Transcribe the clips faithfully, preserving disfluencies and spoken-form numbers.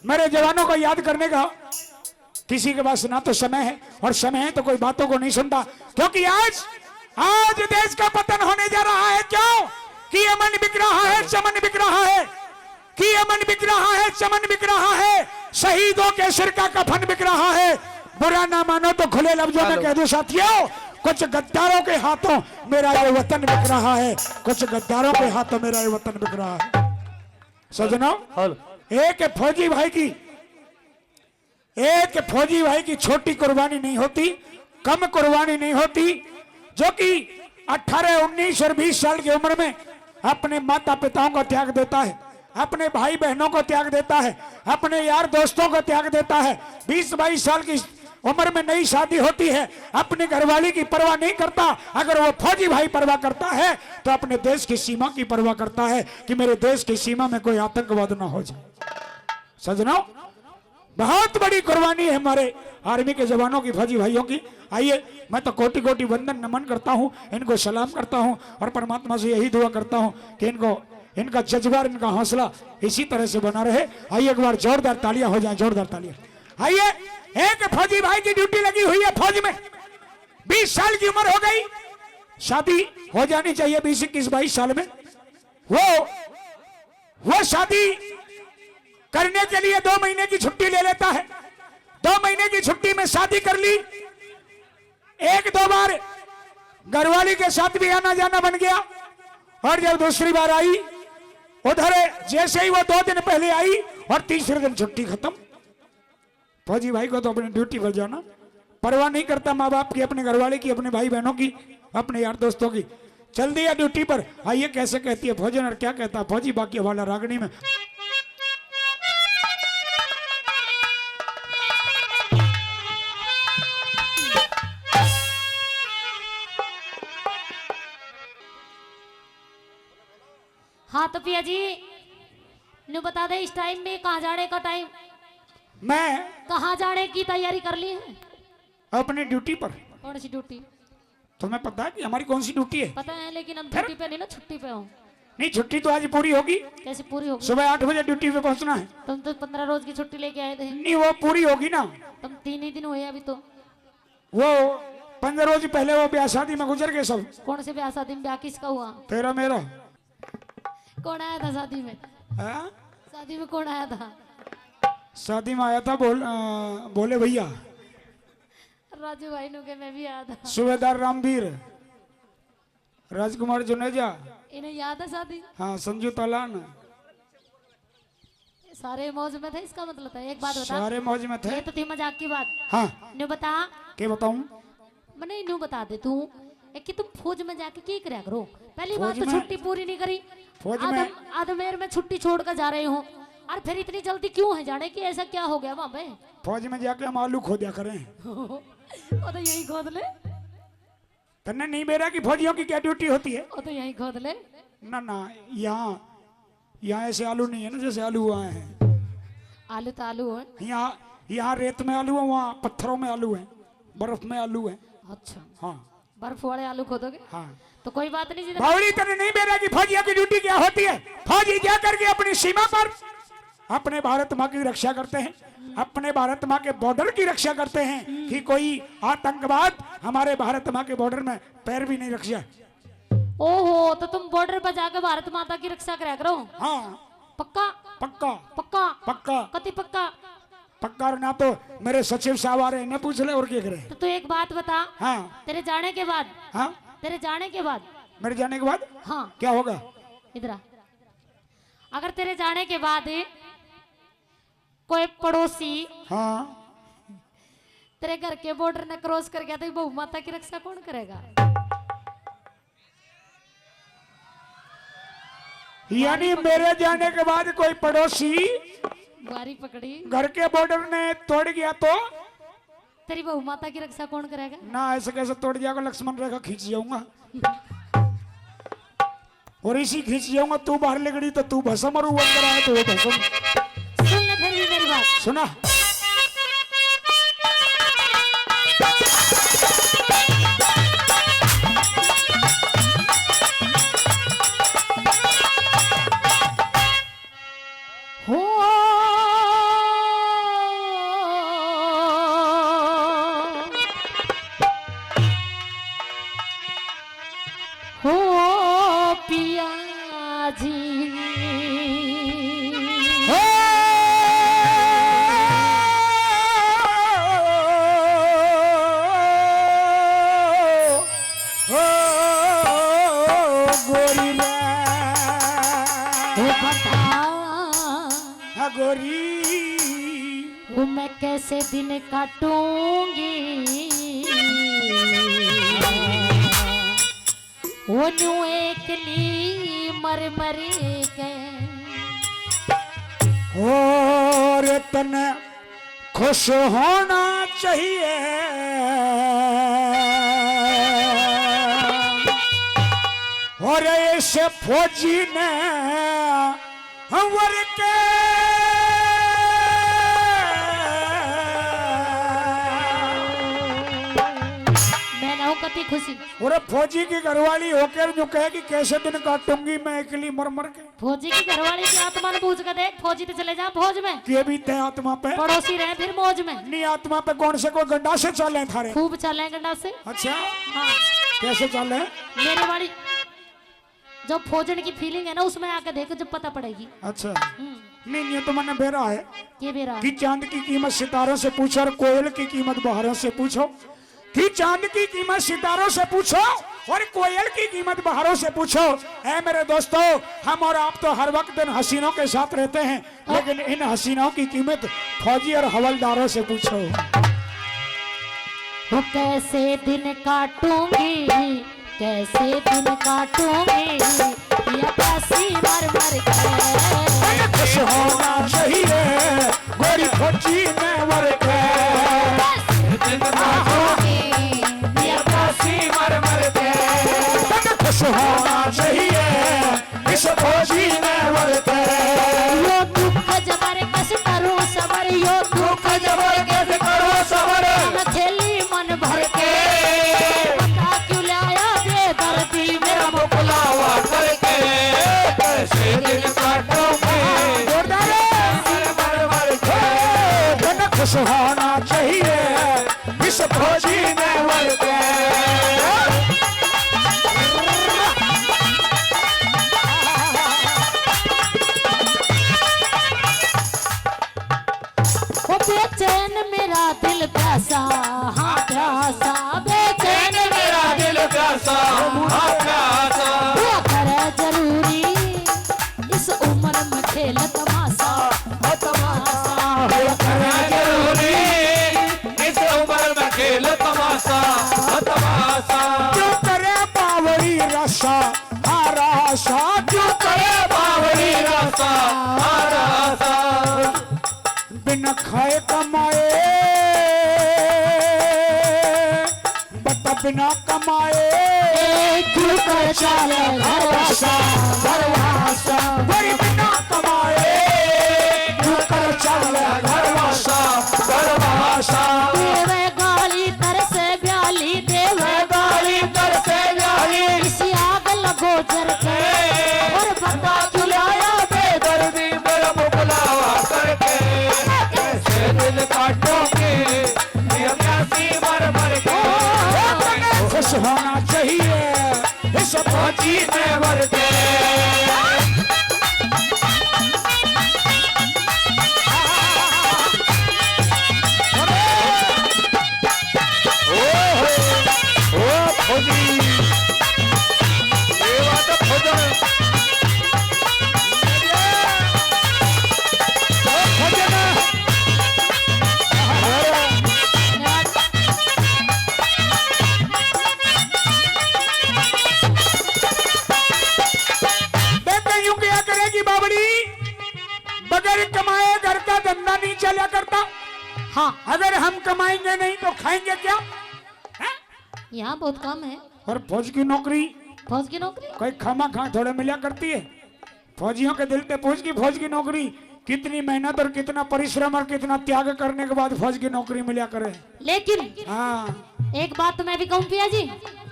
मेरे जवानों को याद करने का किसी के पास ना तो समय है, और समय है तो कोई बातों को नहीं सुनता। क्योंकि आज, आज देश का पतन होने जा रहा है। क्यों? कि अमन बिक रहा है, चमन बिक रहा है, कि अमन बिक रहा है, चमन बिक रहा है, शहीदों के सिर का कफन बिक रहा है। बुरा ना मानो तो खुले लफ्जों में कह दूं साथियों, कुछ गद्दारों के हाथों मेरा ये वतन बिक रहा है, कुछ गद्दारों के हाथों मेरा ये वतन बिक रहा है। सजनों, हेलो। एक फौजी भाई की, एक फौजी भाई की छोटी कुर्बानी नहीं होती, कम कुर्बानी नहीं होती, जो कि अठारह, उन्नीस और बीस साल की उम्र में अपने माता पिताओं को त्याग देता है, अपने भाई बहनों को त्याग देता है, अपने यार दोस्तों को त्याग देता है। बीस बाईस साल की उम्र में नई शादी होती है, अपनी घरवाली की परवाह नहीं करता। अगर वो फौजी भाई परवाह करता है तो अपने देश की सीमा की परवाह करता है कि मेरे देश की सीमा में कोई आतंकवाद ना हो जाए। सजनों, बहुत बड़ी कुर्बानी है हमारे आर्मी के जवानों की, फौजी भाइयों की। आइए, मैं तो कोटि कोटि वंदन नमन करता हूँ, इनको सलाम करता हूँ और परमात्मा से यही दुआ करता हूँ कि इनको, इनका जज्बा और इनका हौसला इसी तरह से बना रहे। आइए, एक बार जोरदार तालियां हो जाएं, जोरदार तालियां। आइए, एक फौजी भाई की ड्यूटी लगी हुई है फौज में, बीस साल की उम्र हो गई, शादी हो जानी चाहिए बीस, इक्कीस, बाईस साल में। वो, वो शादी करने के लिए दो महीने की छुट्टी ले लेता है। दो महीने की छुट्टी में शादी कर ली, एक दो बार घरवाली के साथ भी आना जाना बन गया, और जब दूसरी बार आई, उधर जैसे ही वो दो दिन पहले आई और तीसरे दिन छुट्टी खत्म। फौजी भाई को तो अपनी ड्यूटी पर जाना, परवाह नहीं करता माँ बाप की, अपने घरवाले की, अपने भाई बहनों की, अपने यार दोस्तों की। चल दिया ड्यूटी पर। आइए, कैसे कहती है फौजी, और क्या कहता फौजी बाकी हवाला रागनी में। हाँ तो पिया जी, न्यू बता दे, इस टाइम में कहाँ जाने का टाइम? मैं कहाँ जाने की तैयारी कर ली है? अपनी ड्यूटी पर। कौन सी ड्यूटी? तुम्हें पता है कि हमारी कौन सी ड्यूटी है? पता है, लेकिन हम फिर? ड्यूटी पे नहीं ना, छुट्टी पे हो। नहीं, छुट्टी तो आज पूरी होगी। कैसे पूरी होगी? सुबह आठ बजे ड्यूटी पे पहुंचना है। तुम तो पंद्रह रोज की छुट्टी लेके आए थे। नहीं, वो पूरी होगी ना। तुम तीन ही दिन हुए अभी तो। वो पंद्रह रोज पहले वो ब्याह शादी में गुजर गए सब। कौन से ब्याह शादी में? ब्याह किसका हुआ? तेरा मेरा। कौन आया था शादी में? हाँ? शादी में कौन आया था? शादी में आया था भोल-, अ, भोले भैया। राजू भाई नु के मैं भी आया था। सूबेदार रामवीर, राजकुमार जुनेजा। इन्हें याद है शादी? हाँ, संजू तालान। सारे मौज में थे, इसका मतलब था। एक बात बता। सारे मौज में थे। ये तो थी मजाक की बात। हाँ। न्यू बता। के बताऊं? मने न्यू बता दे तू, एक कि तुम फौज में जाके की करया करो? पहली बात तो छुट्टी पूरी नहीं करी। फौज में आधमेर में छुट्टी छोड़ कर जा रहे हो, और फिर इतनी जल्दी क्यों है जाने की? ऐसा क्या हो गया वहां पे? फौज में जाके हम आलू खोद्या करें। वो तो यही खोद ले। तन्ने नहीं बेरा कि फौजियों की क्या ड्यूटी होती है? वो तो यहीं खोद ले। ना, ना, यहाँ, यहाँ ऐसे आलू नहीं है ना, जैसे आलू वहाँ हैं। आलू तो आलू है। यहाँ, यहाँ रेत में आलू है, वहाँ पत्थरों में आलू है, बर्फ में आलू है। अच्छा। हाँ। बर्फ वाले आलू खोदोगे? हाँ। तो कोई बात नहीं जी। बावली, तन्ने नहीं बेरा कि फौजियों की ड्यूटी क्या होती है? फौजी जा करके अपनी सीमा पर अपने भारत माँ की रक्षा करते हैं, अपने भारत माँ के बॉर्डर की रक्षा करते हैं कि कोई आतंकवाद हमारे भारत माँ के बॉर्डर में पैर भी नहीं रख जाए। ओहो, तो तुम बॉर्डर पर जाके भारत माता की रक्षा करया करो। हाँ। पक्का? पक्का। पक्का? पक्का। कति पक्का? पक्का। और ना तो मेरे सचिव साहब आ रहे हैं, ना पूछ ले और क्या करें। तो तू एक बात बता। हाँ। तेरे जाने के बाद। हाँ। तेरे जाने के बाद। मेरे जाने के बाद। हाँ। क्या होगा? इधर आ। अगर तेरे जाने के बाद कोई पड़ोसी, हाँ, तेरे घर के बॉर्डर ने क्रॉस कर गया, तो बहू माता की रक्षा कौन करेगा? यानी मेरे जाने के बाद कोई पड़ोसी बारी पकड़ी, घर के बॉर्डर ने तोड़ गया तो? तेरी बहू माता की रक्षा कौन करेगा? ना, ऐसे कैसे तोड़ जाएगा, लक्ष्मण रेखा खींच जाऊंगा। और इसी खींच जाऊंगा, तू बाहर लिकड़ी तो तू भसम और वो अंदर आया तो वो भसम। सुन ले फिर भी मेरी बात। सुना। हो। वो मैं कैसे दिन काटूंगी, वो न्यू एकली मर मर के। और तन खुश होना चाहिए। और इस फौजी ने वर के। मैं ना हूँ कति खुशी। और फौजी की घरवाली होकर जो कहे कि कैसे दिन काटूंगी मैं एकली मर मर के। फौजी की घरवाली की आत्मा ने पूछ के देख, फौजी तो चले जा फौज में। के भी तय आत्मा पे। पड़ोसी रहे फिर मौज में। नहीं, आत्मा पे कौन से कोई गंडा से चाले थारे? खूब चाले गंडा से। अच्छा। हाँ। कैसे चाले? मेरे वाली जो फौजन की फीलिंग है ना, उसमें आके देखो, जब पता पड़ेगी। अच्छा। हम्म। नहीं, ये तो मैंने बेरा है। ये बेरा है। कि चांद की कीमत सितारों से पूछो और कोयल की कीमत बहारों से पूछो। कि चांद की कीमत सितारों से पूछो और कोयल की कीमत बहारों से पूछो। ऐ मेरे दोस्तों, हम और आप तो हर वक्त इन हसीनों के साथ रहते हैं, लेकिन इन हसीनों की कीमत फौजी और हवलदारों से पूछो। वो कैसे दिन काटूंगी, कैसे दिन काटूंगी, ये प्यासी मर मर के। खुश होना चाहिए गोरी फौजी ने वर के। दिन काटूंगी, ये प्यासी मर मर के। खुश होना चाहिए इस फौजी ने वर के। यो दुख जबर कस करूं सबर, यो दुख जबर कस करूं सबर। हम खेली मन भर के। बता क्यों लाया बेदर्दी मेरा मुकलावा करके। कैसे दिन काटोगे? जोरदार। मर मर के। तन खुश होना चाहिए इस फौजी ने वर के। ओ बेचैन मेरा दिल प्यासा, हाँ प्यासा, बेचैन मेरा दिल प्यासा, हाँ प्यासा। हुआ करे जरूरी इस उम्र में खेल तमाशा, ओ तमाशा। हुआ करे जरूरी इस उम्र में खेल तमाशा, ओ तमाशा। क्यों करे बावड़ी रासा, हाँ रासा। क्यों करे बावड़ी रासा, हाँ रासा। बिना खाए कमाए, बता बिना कमाए, क्यों कर चाले घर वासा, घर वासा। भाई बिना कमाए, क्यों कर चाले घर वासा, घर वासा। देवे गाली तरसे ब्याली, देवे गाली तरसे ब्याली। इसी आग लगो जर के, और बता क्यों लाया बेदर्दी मेरा मुकलावा करके। कैसे दिन काटोगे ये प्यासी मर मर के। खुश होना चाहिए इस फौजी ने वर के। ओ हो, ओ फौजी। ये बात है फौजन। ओ फौजन। देख यूं क्या करेगी बावड़ी, बगैर कमाए घर का धंधा नहीं चला करता। हाँ। अगर हम कमाएंगे नहीं तो खाएंगे क्या? हैं? यहाँ बहुत कम है। और फौज की नौकरी? फौज की नौकरी? कोई खामा खा थोड़े मिला करती है। फौजियों के दिल पे पूछ की फौज की नौकरी कितनी मेहनत और कितना परिश्रम और कितना त्याग करने के बाद फौज की नौकरी मिला करे। लेकिन हाँ। एक बात तो मैं भी कहूँ पिया जी,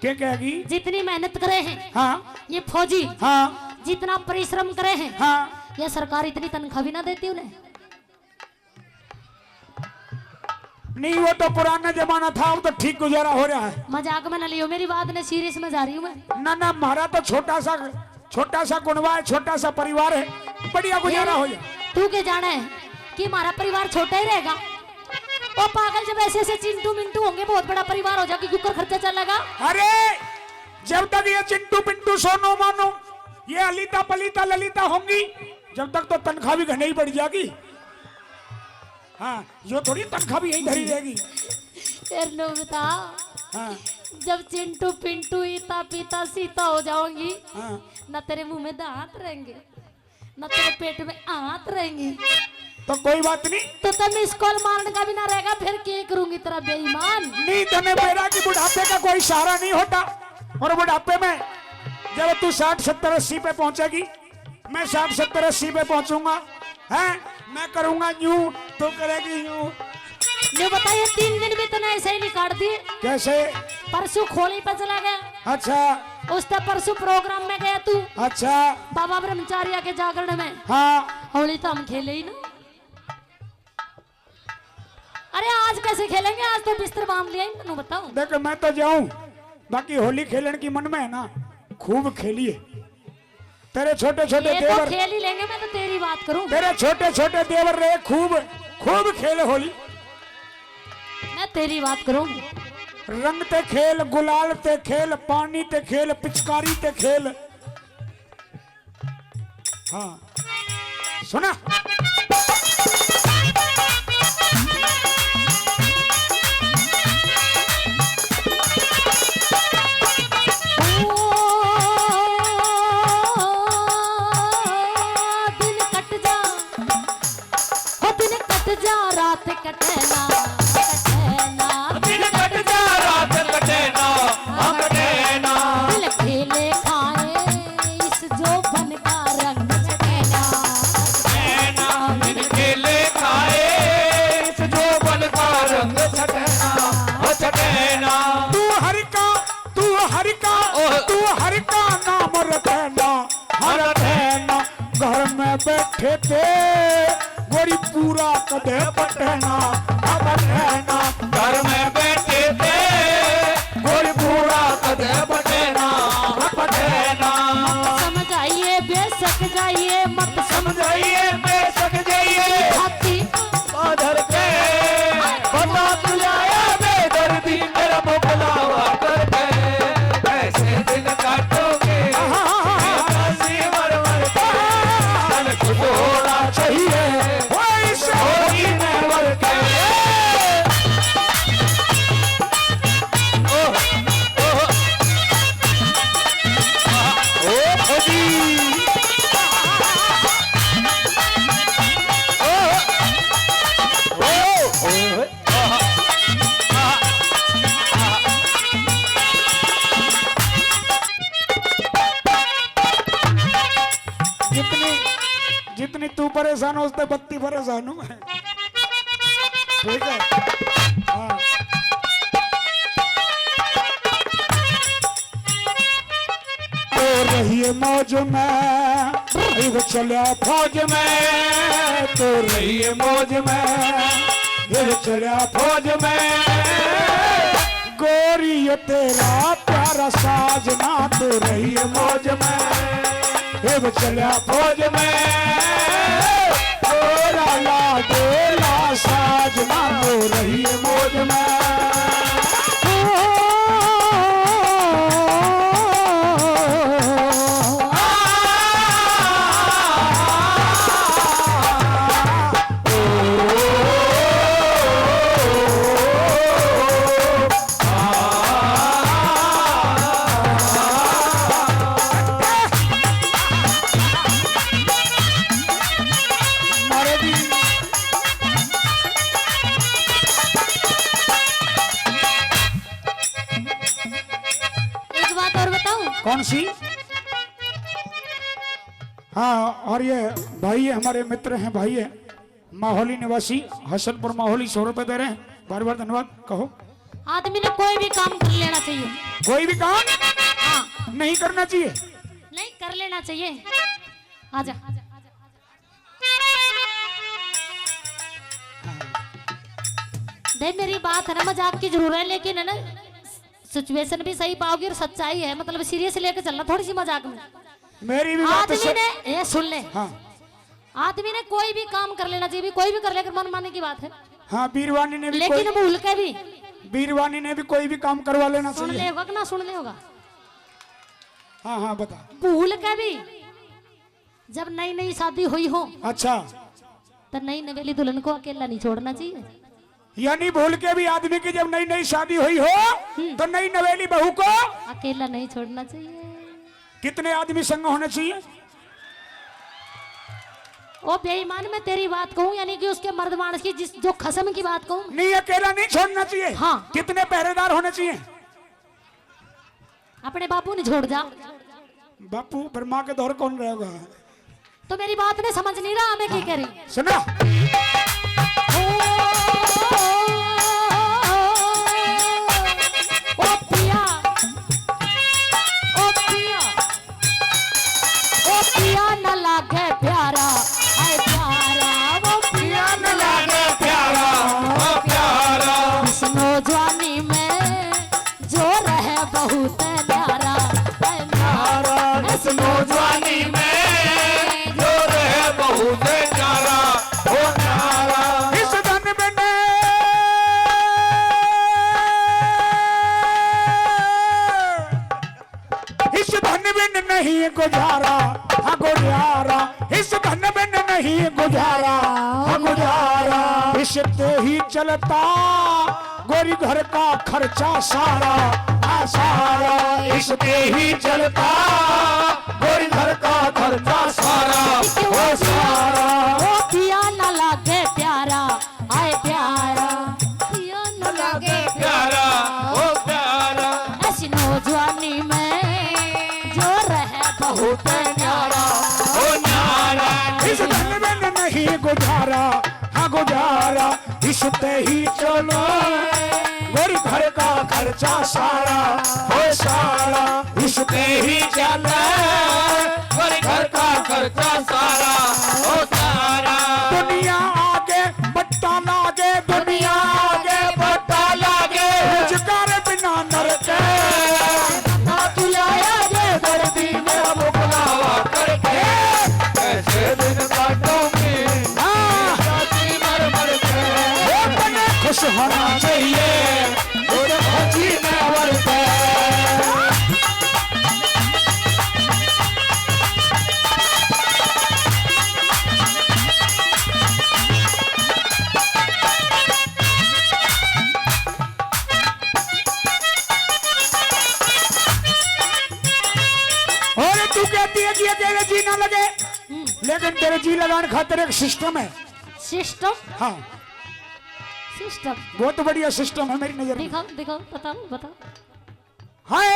क्या कहेगी? जितनी मेहनत करे हैं हाँ। ये फौजी, हाँ। जितना परिश्रम करे हैं हाँ। ये सरकार इतनी तनख्वाह भी ना देती उन्हें। नहीं, वो तो पुराना जमाना था, अब तो ठीक गुजारा हो रहा है। मजाक में ना लियो मेरी बात ने, सीरियस में जा रही हूँ मैं। ना ना, हमारा तो छोटा सा, छोटा सा कुनबा है, छोटा सा परिवार है, बढ़िया गुजारा हो जाए। तू के जाना है कि हमारा परिवार छोटा ही रहेगा? ओ पागल, जब ऐसे ऐसे चिंटू मिंटू होंगे, बहुत बड़ा परिवार हो जाएगा, क्यों कर खर्चा चलेगा? अरे, जब तक ये चिंटू पिंटू सोनू मोनू, ये अलीता पलीता ललिता होंगी, जब तक तो तनख्वाह भी घणे ही बढ़ जाएगी। हाँ, यो थोड़ी तनख्वाह भी यहीं धरी रहेगी। फिर नु बता, हाँ। जब चिंटू पिंटू इता पीता सीता हो जाऊंगी, हाँ। ना तेरे मुंह में दांत रहेंगे, ना तेरे पेट में हाथ रहेंगे। तो कोई बात नहीं। तो तब मिस कॉल मारने का भी ना रहेगा, फिर के करूंगी तेरा बेईमान? नहीं, तने मेरा की बुढ़ापे का कोई सहारा नहीं होता। और बुढ़ापे में जब तू साठ, सत्तर, अस्सी पे पहुंचेगी, मैं साठ, सत्तर, अस्सी पे पहुंचूंगा, हैं? मैं करूंगा न्यू, तो करेगी न्यू। न्यू बता, ये तीन दिन भी तने ऐसे ही निकाल दिए। कैसे? परसों खोली पे चला गया। अच्छा। उस ते परसों प्रोग्राम में गया तू। अच्छा। बाबा ब्रह्मचारिया के जागरण में। हाँ। होली तो हम खेले ही ना। अरे आज कैसे खेलेंगे, आज तो बिस्तर बांध लिया ही, मैं बताऊं। देख, मैं तो जाऊं, बाकी होली खेलन की मन में है ना, खूब खेलिए। तेरे छोटे छोटे ये तो देवर खेल ही लेंगे, मैं तो तेरी बात करूं। तेरे छोटे छोटे देवर रहे, खूब खूब खेल होली। मैं तेरी बात करूं। रंग ते खेल, गुलाल ते खेल, पानी ते खेल, पिचकारी ते खेल। हाँ, सुना। ओ, दिन कट जा, ओ, दिन कट जा, रात कटे ना, कटे ना। दिन कट जा, रात कटे ना, हाँ, कटे ना। दिल खेले खाए इस जोबन का रंग छटे ना। छटे ना, दिन खेले खाए इस जोबन का रंग छटे ना, ओ छटे ना। तू हर का, तू हर का, ओह। तू हर का नाम रखे ना। हर रहना घर में बैठे थे, गोरी पूरा कदे पटना, अब रहना। घर में बैठे थे, गोरी पूरा कदे पटना, पटना। मत समझाइए, बेशक जाइए, मत समझाइए, बेशक जाइए। हाथी बादर के बता तू आया बेदर्दी, मेरा मोकलावा करके। कैसे दिन काटोगे, प्यासी मर मर के। तन खुश होना चाहिए, होली में मर के। ओ, ओ, ओ, ओ जी। ओ, ओ, ओ। जितनी, जितनी तू परेशान हो, उससे बत्ती परेशान हूँ मैं। ठीक है? हाँ। तो रहिए मौज में, इब चलिया फौज में, तो रहिए मौज में, इब चलिया फौज में। गोरी ये तेरा प्यारा साजना, तो रहिए मौज में, इब चलिया फौज में। गोरा ला डोला साजना, तो रहिए मौज में। एक बात और बताऊं? कौन सी? हाँ, और ये भाई, ये हमारे मित्र हैं, भाई है, माहौली निवासी, हसनपुर माहौली, सौ रुपए दे रहे हैं, बार बार धन्यवाद। कहो। आदमी ने कोई भी काम कर लेना चाहिए। कोई भी काम? हाँ। नहीं करना चाहिए। नहीं, कर लेना चाहिए। आजा। देख, मेरी बात है ना, मजाक की जरूर है, लेकिन है ना, सिचुएशन भी सही पाओगे और सच्चाई है, मतलब सीरियस लेके चलना, थोड़ी सी मजाक में। मेरी भी बात आदमी से ने, ये सुन ले। हाँ। आदमी ने कोई भी काम कर लेना चाहिए, कोई भी कर ले अगर मन मानने की बात है। हाँ, बीरवानी ने भी लेकिन कोई, भूल के भी। बीरवानी ने भी कोई भी काम करवा लेना सुन चाहिए। ले होगा कि ना सुन ले होगा? हाँ, हाँ, बता। भूल के भी जब नई नई शादी हुई हो। अच्छा। तो नई नवेली दुल्हन को अकेला नहीं छोड़ना चाहिए। यानी भूल के भी आदमी की जब नई नई शादी हुई हो, हम्म। तो नई नवेली बहू को अकेला नहीं छोड़ना चाहिए। कितने आदमी संग होने चाहिए? ओ बेईमान, मैं तेरी बात कहूँ, यानी कि उसके मर्द मानस की, जिस, जो खसम की बात कहूँ। नहीं, अकेला नहीं छोड़ना चाहिए। हाँ। कितने पहरेदार होने चाहिए? अपने बापू ने छोड़ जा। बापू, फिर माँ के दौर कौन रहेगा? तो मेरी बात ने समझ नहीं रहा, मैं क्या कह रही। सुनो। ओ, ओ पिया, ओ पिया, ओ पिया न लागे प्यारा, हाय प्यारा, वो पिया न लागे प्यारा, ओ प्यारा। इस नौजवानी में जोर है बहुत न्यारा, है न्यारा। इस नौजवानी में जोर है बहुत न्यारा, ओ न्यारा। इस धन बिन, इस धन बिन नहीं गुजारा, हाँ गुजारा। इस धन बिन नहीं गुजारा, हाँ गुजारा। इस ते ही चलता गोरी घर का खर्चा सारा, आ सारा। इस ते ही चलता गोरी घर का खर्चा सारा, ओ सारा। ओ पिया न लागे प्यारा, आए प्यारा। पिया न लागे प्यारा, ओ प्यारा। ऐसी नौजवानी में जोर है बहुत न्यारा, ओ न्यारा। इस धन बिन नहीं गुजारा, हाँ गुजारा। इस ते ही चलो गोरी घर का खर्चा सारा, हो सारा। इस ते ही चलो गोरी घर का खर्चा सारा, हो सारा। दुनिया आगे बट्टा लागे, दुनिया आगे बट्टा लागे। रोजगार बिना नरक। ना तू लाया बेदर्दी मेरा मुकलावा करके। ऐसे दिन काटूंगी, हाँ। राती मर मर के। वो बने खुश होना चाहिए, वो तो फौजी में मरते। और तू कहती है कि अकेले जी ना लगे, हम्म। लेकिन तेरे जी लगाने खातिर एक सिस्टम है। सिस्टम? हाँ। सिस्टम? बहुत बढ़िया सिस्टम है मेरी नजर में। दिखाओ, दिखाओ, बताओ, बताओ। हाय।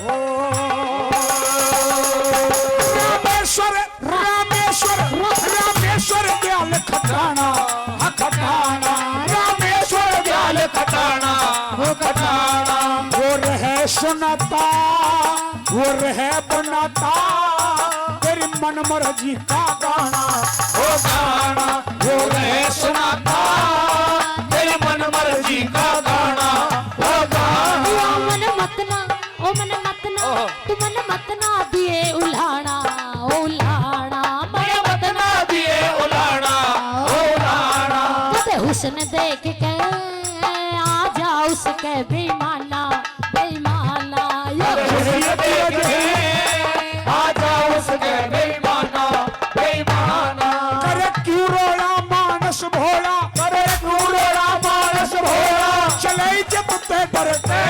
ओ। रामेश्वर, रामेश्वर, रामेश्वर दयाल खटाना, हाँ खटाना, रामेश्वर दयाल खटाना, हो खटाना। वो रहे सुनाता, वो रहे बनाता, तेरी मन मर्जी का गाना, वो गाना। वो रहे सुनाता, तेरी मन मर्जी का गाना, वो गाना। ओ मन मत ना, ओ मन मत ना, ओहो। तू मन मत ना दिए उल्हाना, ओ उल्हाना। मन मत ना दिए उल्हाना, ओ उल्हाना। कदे हुस्न देख के आ जा उसके बेईमाना, बेईमाना। यो अरे हुस्न देख के आ जा उसके बेईमाना, बेईमाना। करे क्यों रोला मानस भोला, करे क्यों रोला मानस भोला। चले जब ते डरते।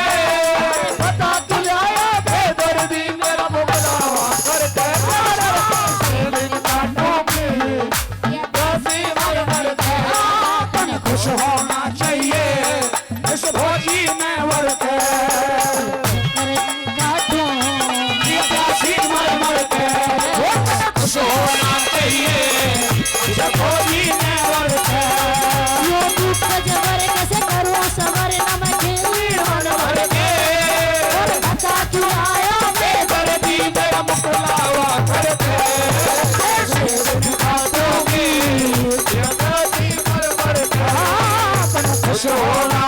बता तू आया बेदर्दी मेरा मुकलावा करते। तेरे दिन काटूंगी, ये बाजी मर मर के। अपन खुश होना चाहिए। इस भौजी ने मर के, ये प्यासी मर मर के, वो खुश होना चाहिए। इस भौजी ने मर के, यो दुख जबर कैसे करूं सबर, नमकीन मन भर के। और बता तू आया बेदर्दी मेरा मुकलावा करके। ऐसे दिन काटूंगी, ये प्यासी मर मर के। अपन खुश होना